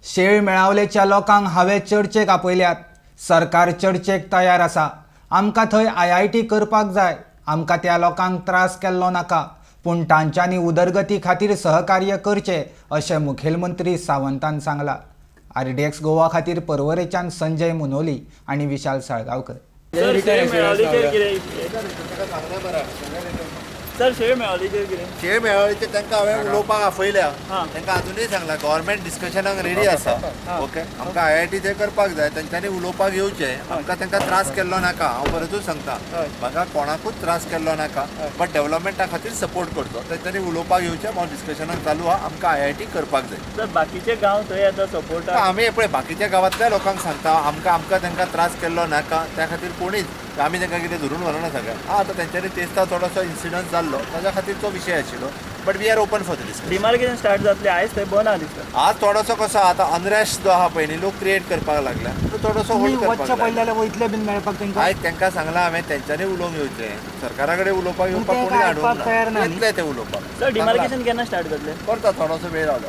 शेळ मेळावलेच्या लोकांक हांवें चर्चेक आपयल्यात. सरकार चर्चेक तयार आसा. आमकां थंय आयआयटी करपाक जाय. आमकां त्या लोकांक त्रास केल्लो नाका, पूण तांच्यांनी उदरगती खातीर सहकार्य करचें अशें मुखेलमंत्री सावंतान सांगलां. आरडीएक्स गोवा खातीर पर्वरेच्यान संजय मुनोली आनी विशाल साळगांवकर. सर, शेळ मेळावलीचेर कितें? सर, शेळ मेळावलीचेर कितें? शेळ मेळावलीचेर तांकां हांवें उलोवपाक आपयल्या. तांकां अजुनूय सांगला, गव्हर्मेंट डिस्कशनाक रेडी आसा. ओके, आमकां आयआयटी थंय करपाक जाय, तेंच्यांनी उलोवपाक येवचें. आमकां तांकां त्रास केल्लो नाका. हांव परतूच सांगता, म्हाका कोणाकूच त्रास केल्लो नाका, बट डेव्हलपमेंटा खातीर सपोर्ट करचो. तेंच्यांनी उलोवपाक येवचें. हांव डिस्कशनाक चालू आहा. आमकां आयआयटी करपाक जाय. सर, बाकीचे गांव थंय आतां सपोर्टाक. आमी पळय बाकीच्या गांवांतल्या लोकांक सांगता, आमकां आमकां तांकां त्रास केल्लो नाका. त्या खातीर कोणीच आमी तांकां कितें धरून व्हरना सगळ्यांक. आतां तेंच्यांनी तेस्ताव थोडोसो इन्सिडंट जाल्लो, ताज्या खातीर तो विशय आशिल्लो, but we are open for the discussion. Demarcation start जातलें? आयज थंय बंद आहा दिसता. आज थोडोसो कसो आतां अनरेस्ट जो आहा पळय न्ही, लोक क्रिएट करपाक लागल्या, तो थोडोसो होल्ड करपाक वच्चें लागला. पडलें जाल्यार वयतले बीन मेळपाक तांकां? आयज तांकां सांगलां हांवें, तेंच्यांनी उलोवंक येवचें. सरकारा कडेन उलोवपाक येवपाक ते कोणी आयकपाक तयार हाडूंक ना ना. न्ही? येतले ते उलोवपाक. सर, डिमार्केशन केन्ना स्टार्ट जातलें? करता, थोडोसो वेळ रावलो.